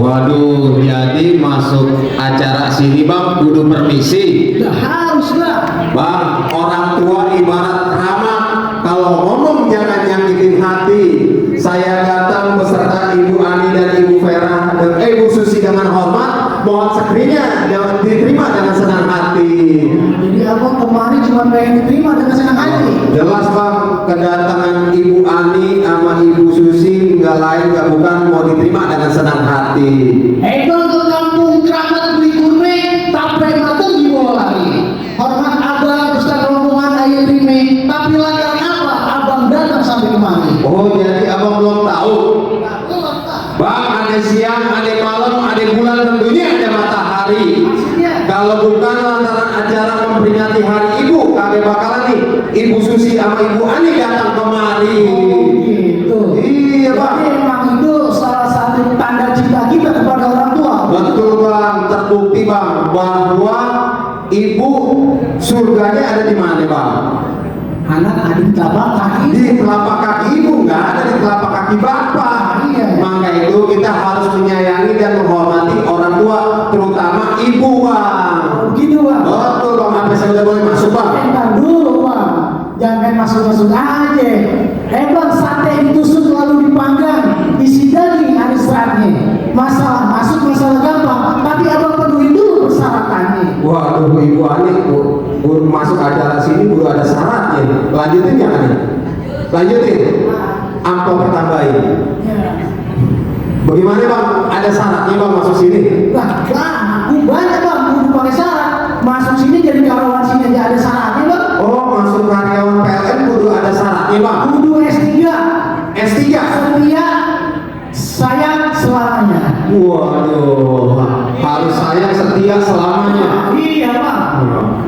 Waduh, jadi masuk acara sini bang kudu permisi. Udah harus lah. Bang, orang tua ibarat keramat. Kalau ngomong jangan nyakitin hati. Saya datang beserta Ibu Ani dan Ibu Vera dan Ibu Susi dengan hormat. Mohon sekiranya jangan diterima dengan senang hati. Jadi abang kemarin cuma pengen diterima dengan senang hati. Jelas bang, kedatangan Ibu Ani sama Ibu Susi nggak lain nggak bukan mau diterima dengan senang hati. Bang ke kampung keramat beli kurme, tapi mateng dibawa lari. Hormat abang beserta rombongan ayah rime, tapi lantaran apa abang datang sampai kemari? Oh, jadi abang belum tahu. Bang, ada siang, ada malam, ada bulan, tentunya ada matahari. Kalau bukan lantaran acara memperingati hari ibu, kagak bakalan nih Ibu Susi sama Ibu Ani datang kemari. Oh gitu. Iya bang. Jadi emang itu salah satu tanda cinta kita kepada orang tua. Betul bang, terbukti bang bahwa ibu surganya ada di mana bang? Anak adik telapak kaki. Di telapak kaki ibu, nggak ada di telapak kaki bapak. Iya. Maka itu kita harus menyayangi dan menghormati orang tua, terutama ibu bang. Begitu bang. Betul bang, sampai saya udah boleh masuk bang. Entar dulu bang, jangan masuk-masuk aja. Bang, sate ditusuk lalu dipanggang, isi daging ada seratnya. Masalah masuk masalah gampang, tapi abang penuhi dulu persyaratannya. Waduh, Ibu Ani, baru masuk acara sini baru ada syaratnya. Lanjutin ya Ani? Lanjutin. Amplop pertambahin. Bagaimana bang? Ada syaratnya bang masuk sini? Lah, banyak bang, kudu pakai syarat. Masuk sini jadi karyawan sini aja ada syaratnya bang. Oh, masuk karyawan PLN kudu ada syaratnya bang? Kudu S3. S3? Setia, sayang selamanya. Waduh, harus sayang setia selamanya. Iya bang.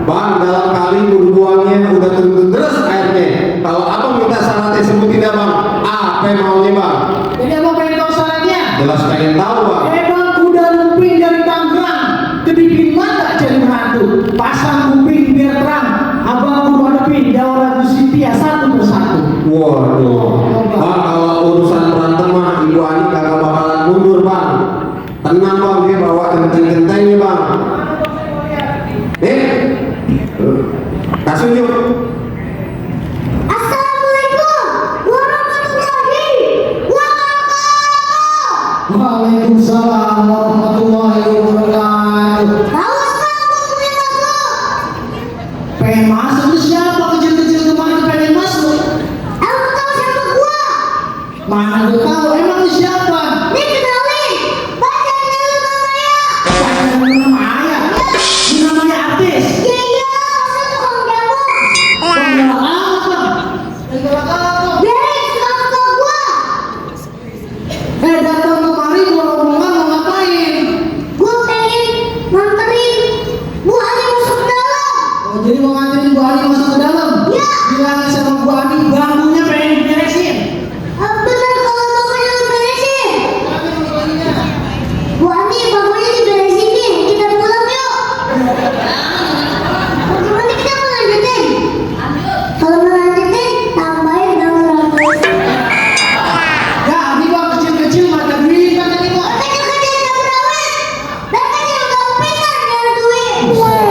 Bang, dalam kali buruannya udah turun terus airnya. Kalau abang minta syaratnya sebutin ya bang. Apa yang maunya bang? Jadi abang pengen tahu syaratnya? Jelas pengen tahu bang. Bang, kuda lumping dari Tangerang, kebikin mata jadi menantu. Pasang kuping biar terang. Abang kudu hadapin jawab Setia satu persatu. Waduh, bang kalau urusan berantem mah Ibu Ani kagak bakalan mundur bang. Tenang bang, dia bawa genteng-gentengnya bang. Kasih yuk. Assalamualaikum warahmatullahi wabarakatuh. Waalaikumsalam warahmatullahi wabarakatuh. Haus kamu pengen masuk? Pengen masuk itu siapa? Kecil-kecil kemarin pengen masuk. Aku tahu siapa gua. Mana gue tahu? Emang itu siapa? Nih kenalin, baca dulu namanya. Nama ayah. Ini namanya artis. Iya, saya tukang jamu. Penggerak apa? Penggerak apa? Beres kakak gua. Datang kemari gua rombongan mau ngapain? Gua pengen nganterin Bu Ani masuk dalam. Oh, jadi mau nganterin Bu Ani masuk ke dalam? Iya. Bilangin sama Bu Ani bangkunya pengen diberesin. Bener kalau bapaknya beresin. Bu Ani, bapaknya diberesin nih. Kita pulang yuk. Bagaimana kita mau lanjutin? Kalau mau lanjutin, tambahin dengan lanjut. Jadi bang kecil-kecil mata duit kan tadi bang. Kecil-kecil yang berawet, dan kecil gak pintar nyari duit. Bang,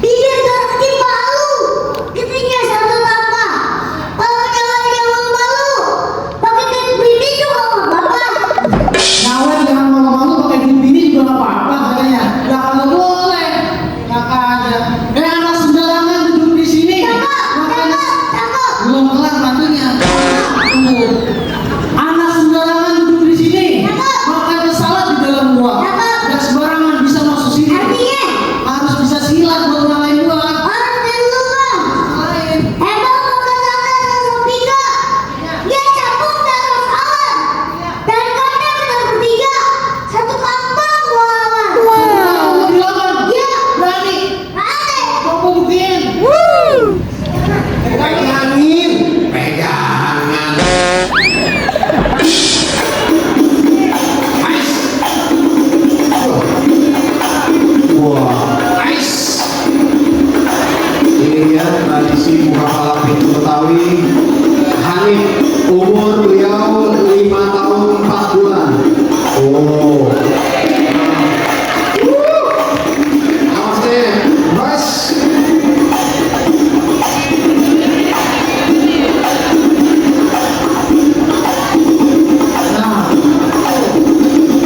biar gak bikin malu. Intinya satu tambah. Kalau jangan malu, pakai kain bini juga nggak apa-apa. Nyawa jangan malu-malu pakai duit bini juga nggak apa-apa katanya. Lah kalau boleh, makanya. Anak sembarangan duduk di sini. Makanya Cakep. belum kelar batunya. Tunggu. Anak sembarangan duduk di sini. Makanya salah di dalam gua. Gak sembarangan bisa masuk sini. Artinya, Harus bisa silat buat ngalahin gua. orang dulu bang. Ngalahin. Bang, makan sate sama pika. Dia campur terus awan. Dan kami kita bertiga satu kampung gua lawan. Mau dilawan? Iya. Berani. Ada. Mau gua buktiin. Pegangin, pegangan. Ais. Wah, ais. Ini ya tradisi buka palap pintu Betawi. Hanif, umur beliau 5 tahun 4 bulan. Oh. Awas deh, bos. Nah,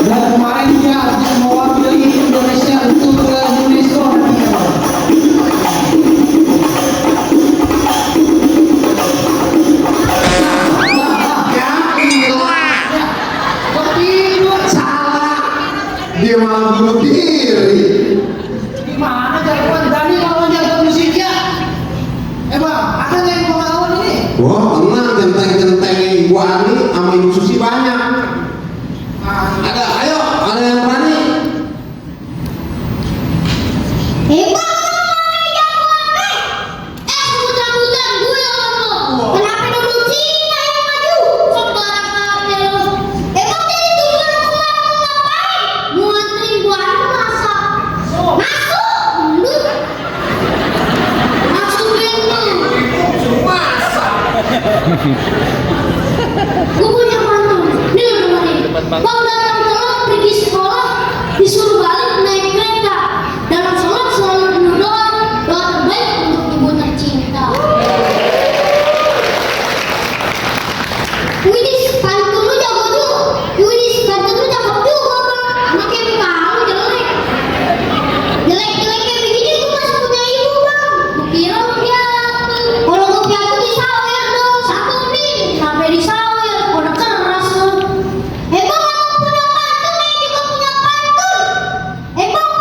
dan kemarin dia habis mewakili Indonesia untuk ke UNESCO nantinya, Bang. Ya, ilah. Ketidur. Salah. Dia malah bunuh diri. Gimana jagoan Dani lawan jago musiknya? Bang, ada yang mau lawan ini? Wah, tenang, genteng-genteng Ibu Ani sama Ibu Susi banyak. Ada, ayo, ada yang berani. Sebut-sebutan gue yang ngomong. Kenapa dulu Cina yang maju? Sembarang aja lu. Emang jadi tujuan kemarin mau ngapain? Mau nganterin gua masak. Masuk lu. Masukin lu. Gue punya pantun. Nih lu dengerin. Bang datang telat pergi sekolah, disuruh balik naik kereta. Dalam sholat selalu berdoa, doa terbaik untuk ibu tercinta. Widis, pantun lu jago tuh. Widis, pantun lu cakep juga, Bang. Anaknya kamu jelek. Jelek-jelek kayak begini tuh masih punya ibu, Bang. Gua kira lu piatu. Kalau gua piatu di sawer dong. Satu nih, sampai di sawer. Udah keras lu. Bang, aku punya pantun, juga punya pantun. Bang,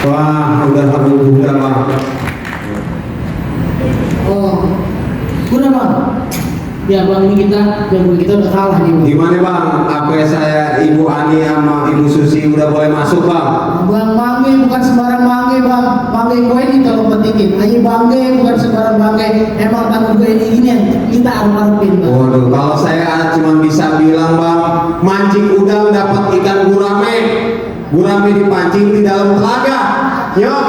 Wah, udah bang. Oh, udah bang. Ya bang, ini kita udah kalah nih bang. Gimana bang? Apa saya Ibu Ani sama Ibu Susi udah boleh masuk bang? Bang Mangge bukan sembarang Mangge bang. Mangge gue ini kalau petikin. Ayo Mangge bukan sembarang Mangge. Emang tamu gue ini yang kita arep-arepin bang. Waduh, kalau saya cuma bisa bilang bang, mancing udang dapat ikan gurame. Gurame dipancing di dalam telaga. Yuk